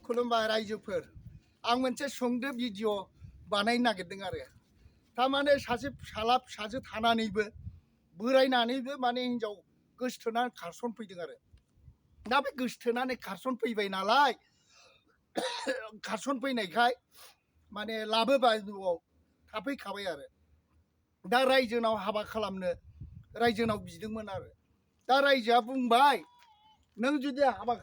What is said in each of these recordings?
खुलुमबाय रायजोफोर आं मोनसे सुंद' भिडिअ बानायनो नागिरदों आरो थारमाने सासे फिसाला फिसाजो थानानैबो बोरायनानैबो माने हिनजाव गोसथोनानै खारसनफैदों आरो दा बे गोसथोनानै खारसनफैबाय नालाय खारसनफैनायखाय माने लाबोबाय न'आव थाफैखाबाय आरो दा रायजोनाव हाबा खालामनो रायजोनाव बिदोंमोन आरो दा रायजोआ बुंबाय नों जुदि हाबा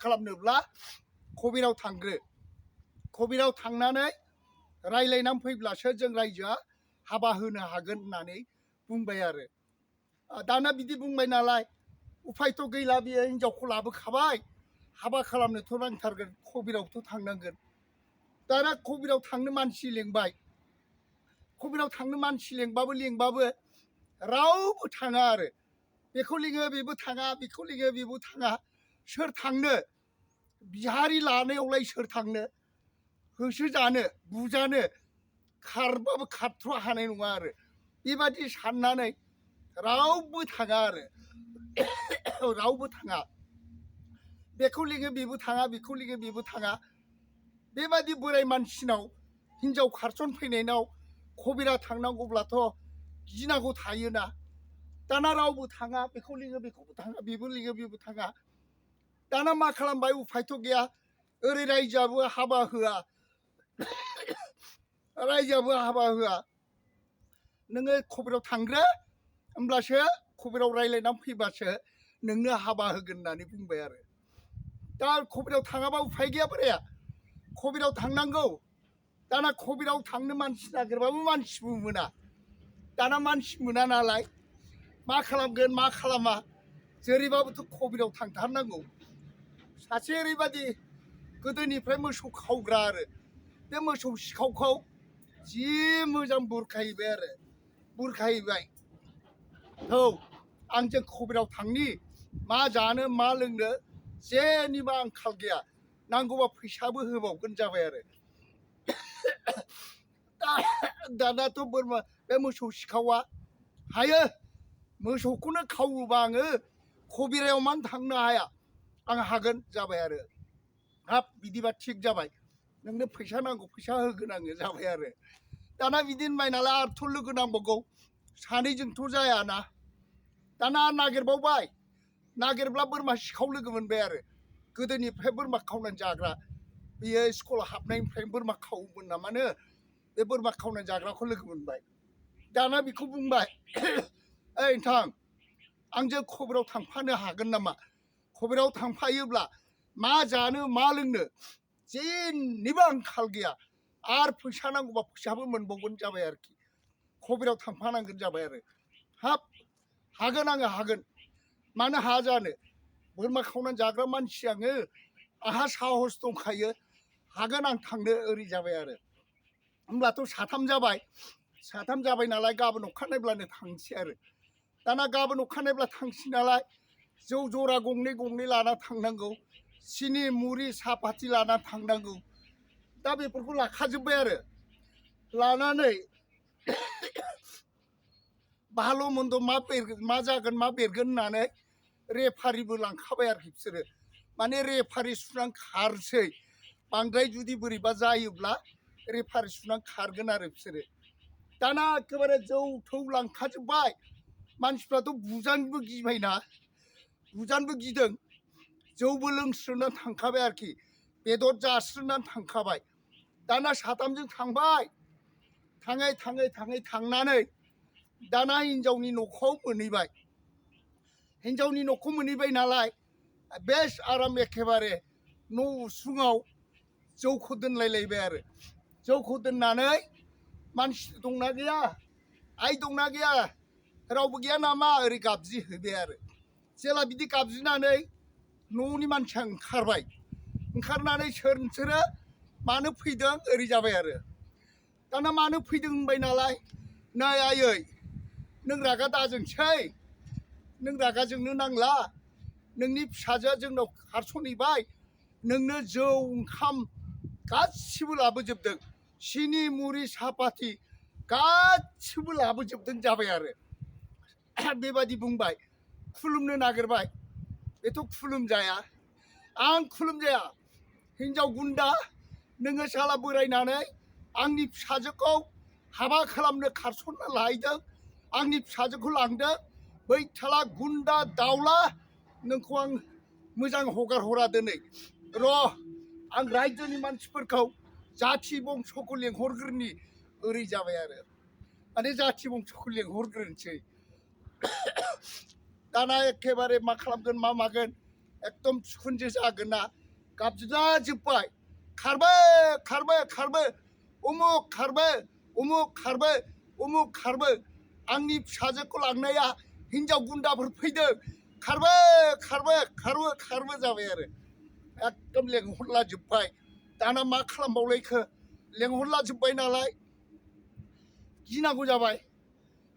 खालामनोब्ला कबिराव थांग्रो कबिराव थांनानै रायलायनानै फैब्लासो जों रायजोआ हाबा होनो हागोन होननानै बुंबाय आरो दाना बिदि बुंबाय नालाय उफायथ' गैला बियो हिनजावखौ लाबोखाबाय हाबा खालामनोथ' नांथारगोन कबिरावथ' थांनांगोन दाना कबिराव थांनो मानसि लेंबाय कबिराव थांनो मानसि लेंबाबो रावबो थाङा आरो बेखौ लिङो बेबो थाङा बेखौ लिङो बेबो थाङा सोर थांनो बिहारि लानायावलाय सोर थांनो होसोजानो बुजानो खारबाबो खारथ्र' हानाय नङा आरो बेबादि साननानै रावबो थाङा आरो रावबो थाङा बेखौ लिङो बेबो थाङा बेखौ लिङो बेबो थाङा बेबादि बोराय मानसिनाव हिनजाव खारसन फैनायनाव कबिरा थांनांगौब्लाथ' गिनांगौ थायोना दाना रावबो थाङा बेखौ लिङो बेखौबो थाङा बेबो लिङो बेबो थाङा दाना मा खालामबाय उफायथ' गैया ओरै रायजोआबो हाबा होआ नोङो कबिराव थांग्रो होमब्लासो कबिराव रायलायनानै फैबासो नोंनो हाबा होगोन होननानै बुंबाय आरो दा कबिराव थाङाबा उफाय गैया बोराया कबिराव थांनांगौ दाना कबिराव थांनो मानसि नागिरबाबो मानसिबो मोना दाना मानसि मोना नालाय मा खालामगोन मा खालामा जेरैबाबोथ' कबिराव थांथारनांगौ सासे ओरैबादि गोदोनिफ्राय मोसौ खावग्रा आरो बे मोसौ सिखावखौ जि मोजां बुरखायबाय आरो बुरखायबाय औ आंजों कबिराव थांनि मा जानो मा लोंनो जेनिबो आंखाल गैया नांगौबा फैसाबो होबावगोन जाबाय आरो दानाथ' बोरमा बे मोसौ सिखावा हायो मोसौखौनो खावोबा आङो कबिरायाव मानो थांनो हाया आं हागोन जाबाय आरो हाब बिदिबा थिग जाबाय नोंनो फैसा नांगौ फैसा होगोन आङो जाबाय आरो दाना बिदि होनबाय नालाय आरोथ' लोगो नांबावगौ सानैजोंथ' जायाना दाना नागिरबावबाय नागिरब्ला बोरमा सिखाव लोगो मोनबाय आरो गोदोनिफ्राय बोरमा खावनानै जाग्रा बेयो स्कुलाव हाबनायनिफ्राय बोरमा खावोमोन नामानो बे बोरमा खावनानै जाग्राखौ लोगो मोनबाय दाना बेखौ बुंबाय ओइ नोंथां आंजों कबिराव थांफानो हागोन नामा कबिराव थांफायोब्ला मा जानो मा लोंनो जेनिबो आंखाल गैया आरो फैसा नांगौबा फैसाबो मोनबावगोन जाबाय आरोखि कबिराव थांफानांगोन जाबाय आरो हाब हागोन आङो हागोन मानो हाया जानो बोरमा खावनानै जाग्रा मानसि आङो आंहा साहस दंखायो हागोन आं थांनो ओरै जाबाय आरो होमब्लाथ' साथाम जाबाय नालाय गाबोन अखानायब्लानो थांसै आरो दाना गाबोन अखानायब्ला थांसै नालाय जौ जरा गंनै लाना थांनांगौ सिनि मुरि साहापाति लाना थांनांगौ दा बेफोरखौ लाखाजोब्बाय आरो लानानै भालो मन्द मा जागोन मा बेरगोन होननानै रेफारिबो लांखाबाय आरोखि बिसोरो माने रेफारि सुनानै खारसै बांद्राय जुदि बोरैबा जायोब्ला रेफारि सुनानै खारगोन आरो बिसोरो दाना एखेबारे जौ थौ लांखाजोब्बाय मानसिफ्राथ' बुजानोबो गिबायना बुजानोबो गिदों जौबो लोंस्रोनानै थांखाबाय आरोखि बेदर जास्रोनानै थांखाबाय दाना साथामजों थांबाय थाङै थांनानै दाना हिनजावनि न'खौ मोनहैबाय हिनजावनि न'खौ मोनहैबाय नालाय बेस आराम एखेबारे न' उसुङाव जौखौ दोनलायलायबाय आरो जौखौ दोननानै मानसि दंना गैया आइ दंना गैया रावबो गैया नामा ओरै गाबज्रिहैबाय आरो जेला बिदि गाबज्रिनानै न'नि मानसिया ओंखारनानै नोंसोरो मानो फैदों ओरै जाबाय आरो दाना मानो फैदों होनबाय नालाय नै आयै नों रागा दाजोंसै नों रागा जोंनो नांला नोंनि फिसाजोआ जोंनाव खारसनहैबाय नोंनो जौ ओंखाम गासिबो लाबोजोबदों सिनि मुरि साहापाति गासिबो लाबोजोबदों जाबाय आरो बेबादि बुंबाय खुलुमनो नागिरबाय बेथ' खुलुमजाया आं खुलुमजाया हिनजाव गुन्दा नोङो साला बोरायनानै आंनि फिसाजोखौ हाबा खालामनो खारसनना लायदों आंनि फिसाजोखौ लांदों बै साला गुन्दा दाउला नोंखौ आं मोजां हगार हरा दिनै र' आं रायजोनि मानसिफोरखौ जाथि बंस'खौ लेंहरग्रोनि ओरै जाबाय आरो माने जाथि बंस'खौ लेंहरग्रोनोसै दाना एखेबारे मा खालामगोन मा मागोन एकदम सुखुनजो जागोन ना गाबज्रिलाजोब्बाय खारबो खारबो खारबो उमुक खारबो उमुक खारबो उमुक खारबो आंनि फिसाजोखौ लांनाया हिनजाव गुन्दाफोर फैदों खारबो खारबो खारबो खारबो जाबाय आरो एकदम लेंहरलाजोब्बाय दाना मा खालामबावलायखो लेंहरलाजोब्बाय नालाय गिनांगौ जाबाय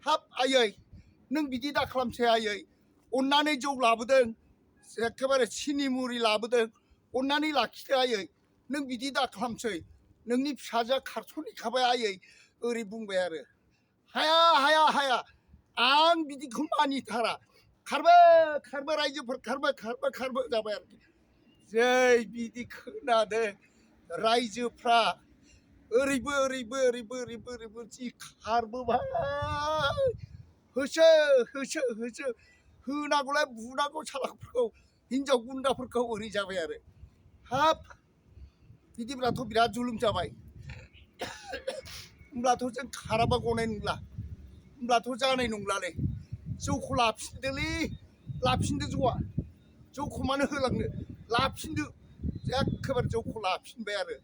हाब आयै नों बिदि दा खालामसै आयै अननानै जौ लाबोदों एखेबारे सिनि मुरि लाबोदों अननानै लाखिदो आयै नों बिदि दा खालामसै नोंनि फिसाजोआ खारस'नहैखाबाय आयै ओरै बुंबाय आरो हाया हाया हाया आं बिदिखौ मानिथारा खारबो खारबो रायजोफोर खारबो खारबो खारबो जाबाय आरोखि जै बिदि खोनादों रायजोफ्रा ओरैबो ओरैबो ओरैबो ओरैबो ओरैबो जि खारबोबाय होसो होसो होसो होनांगौलाय बुनांगौ सालाफोरखौ हिनजाव गुन्दाफोरखौ ओरै जाबाय आरो हाब बिदिब्लाथ' बिराद जुलुम जाबाय होमब्लाथ' जों खाराबा गनाय नंला होमब्लाथ' जानाय नंलालै जौखौ लाफिनदोलै लाफिनदो जौआ जौखौ मानो होलांनो लाफिनदो एखेबारे जौखौ लाफिनबाय आरो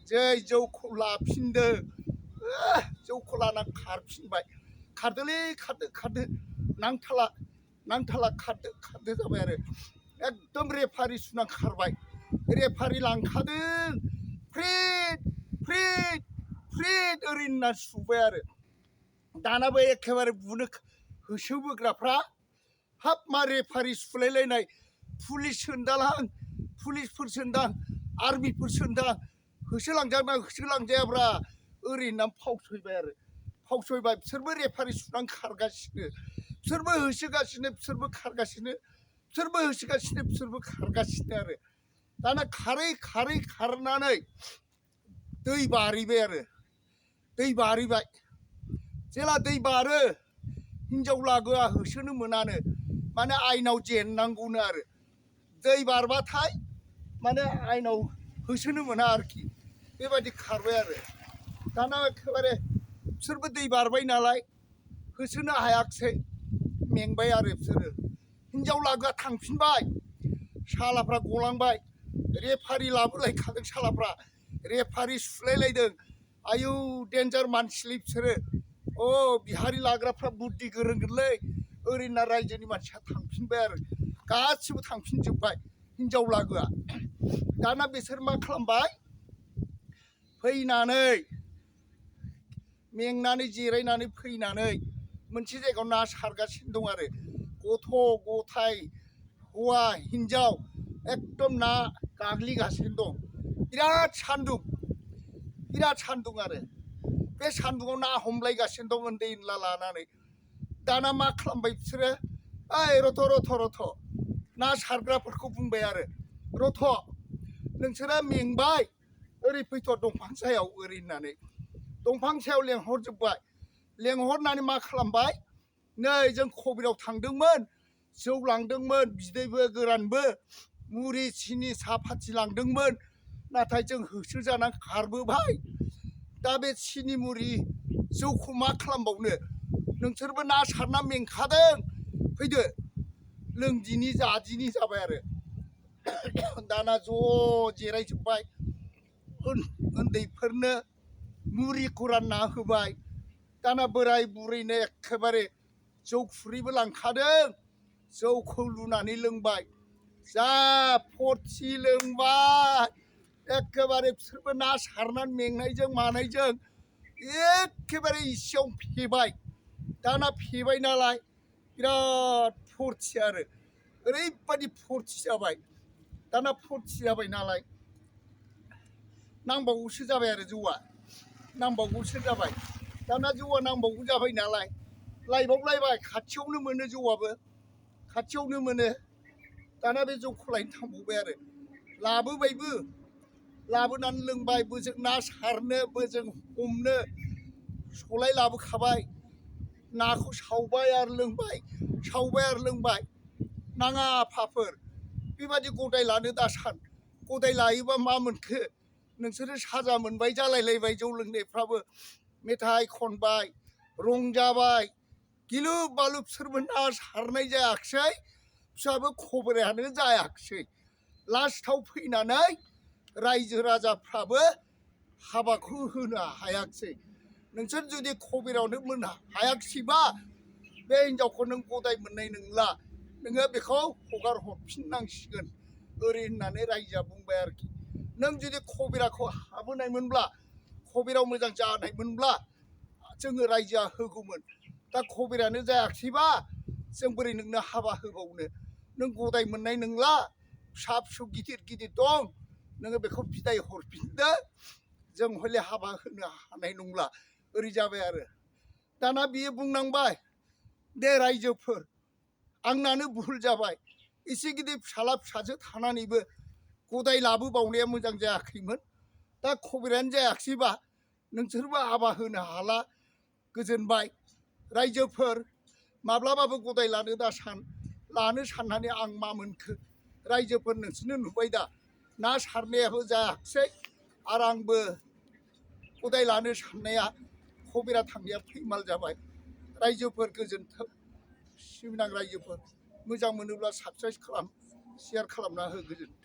जै जौखौ लाफिनदो जौखौ लाना खारफिनबाय खारदोलै खारदो खारदो नांथाला नांथाला खारदो खारदो जाबाय आरो एकदम रेफारि सुना खारबाय रेफारि लांखादों फ्रिद फ्रिद फ्रिद ओरै होनना सुबाय आरो दानाबो एखेबारे बुनो होसोबोग्राफ्रा हाब मा रेफारि सुलायलायनाय पुलिस सोंदालां पुलिसफोर सोंदां आर्मिफोर सोंदां होसोलांजाना होसोलांजायाब्रा ओरै होननानै फावसयबाय आरो फावसयबाय बिसोरबो रेफारि सुनानै खारगासिनो बिसोरबो होसोगासिनो बिसोरबो खारगासिनो बिसोरबो होसोगासिनो बिसोरबो खारगासिनो आरो दाना खारै खारै खारनानै दै बारहैबाय आरो दै बारहैबाय जेला दै बारो हिनजाव लागोआ होसोनो मोनानो माने आयनाव जेननांगौनो आरो दै बारबाथाय माने आयनाव होसोनो मोना आरोखि बेबायदि खारबाय आरो दाना एखेबारे बिसोरबो दै बारबाय नालाय होसोनो हायाखिसै मेंबाय आरो बिसोरो हिनजाव लागोआ थांफिनबाय सालाफ्रा गलांबाय रेफारि लाबोलायखादों सालाफ्रा रेफारि सुलायलायदों आयौ डेन्जार मानसिलै बिसोरो अ बिहारि लाग्राफ्रा बुद्धि गोरोंगोनलै ओरै होनना रायजोनि मानसिया थांफिनबाय आरो गासिबो थांफिनजोब्बाय हिनजाव लागोआ दाना बिसोर मा खालामबाय फैनानै मेंनानै जिरायनानै फैनानै मोनसे जायगायाव ना सारगासिनो दं आरो गथ' गथाय हौवा हिनजाव एकदम ना गाग्लिगासिनो दं बिराद सान्दुं आरो बे सान्दुङाव ना हमलायगासिनो दं उन्दै उनला लानानै दाना मा खालामबाय बिसोरो ओइ रथ' रथ' रथ' ना सारग्राफोरखौ बुंबाय आरो रथ' नोंसोरो मेंबाय ओरै फैथ' दंफां सायाव ओरै होननानै दंफां सायाव लेंहरजोब्बाय लेंहरनानै मा खालामबाय नै जों कबिराव थांदोंमोन जौ लांदोंमोन बिदैबो गोरानबो मुरि सिनि साहापाति लांदोंमोन नाथाय जों होसोजानानै खारबोबाय दा बे सिनि मुरि जौखौ मा खालामबावनो नोंसोरबो ना सारना मेंखादों फैदो लोंदिनि जादिनि जाबाय आरो दाना ज' जिरायजोब्बाय उन्दैफोरनो मुरिखौ रानना होबाय दाना बोराय बुरैनो एखेबारे जौ खुरैबो लांखादों जौखौ लुनानै लोंबाय जा फरथि लोंबाय एखेबारे बिसोरबो ना सारनानै मेंनायजों मानायजों एखेबारे इसेयाव फेबाय दाना फेबाय नालाय बिराद फुरथि आरो ओरैबायदि फुरथि जाबाय दाना फुरथि जाबाय नालाय नांबावगौसो जाबाय आरो जौआ नांबावगौसो जाबाय दाना जौआ नांबावगौ जाबाय नालाय लायबावलायबाय खाथियावनो मोनो जौआबो खाथियावनो मोनो दाना बे जौखौ लायनो थांबावबाय आरो लाबोबायबो लाबोनानै लोंबाय बोजों ना सारनो बोजों हमनो सलाय लाबोखाबाय नाखौ सावबाय आरो लोंबाय नाङा आफाफोर बेबादि गदाय लानो दासान गदाय लायोबा मा मोनखो नोंसोरो साजा मोनबाय जालायलायबाय जौ लोंनायफ्राबो मेथाइ खनबाय रंजाबाय गिलुब बालुब सोरबो ना सारनाय जायाखिसै फिसाबो खबरायानो जायाखिसै लास्टआव फैनानै रायजो राजाफ्राबो हाबाखौ होनो हायाखिसै नोंसोर जुदि खबरावनो मोननो हायाखिसैबा बे हिनजावखौ नों गदाय मोननाय नंला नोङो बेखौ हगार हरफिननांसिगोन ओरै होननानै रायजोआ बुंबाय आरोखि नों जुदि खबेराखौ हाबोनायमोनब्ला खबेराव मोजां जानायमोनब्ला जोङो रायजोआ होगौमोन दा खबेरानो जायाखिसैबा जों बोरै नोंनो हाबा होबावनो नों गदाय मोननाय नंला फिसा फिसौ गिदिर गिदिर दं नोङो बेखौ बिदाय हरफिनदो जों हले हाबा होनो हानाय नंला ओरै जाबाय आरो दाना बियो बुंनांबाय दे रायजोफोर आंनानो भुल जाबाय एसे गिदिर फिसाला फिसाजो थानानैबो गदाय लाबोबावनाया मोजां जायाखैमोन दा खबरानो जायाखिसैबा नोंसोरबो हाबा होनो हाला गोजोनबाय रायजोफोर माब्लाबाबो गदाय लानो साननानै आं मा मोनखो रायजोफोर नोंसोरनो नुबाय दा ना सारनायाबो जायाखिसै आरो आंबो गदाय लानो साननाया खबेरा थांनाया फैमाल जाबाय रायजोफोर गोजोन्थों सिबिनां रायजोफोर मोजां मोनोब्ला साबस्क्राइब खालाम शेयार खालामना हो गोजोन्थों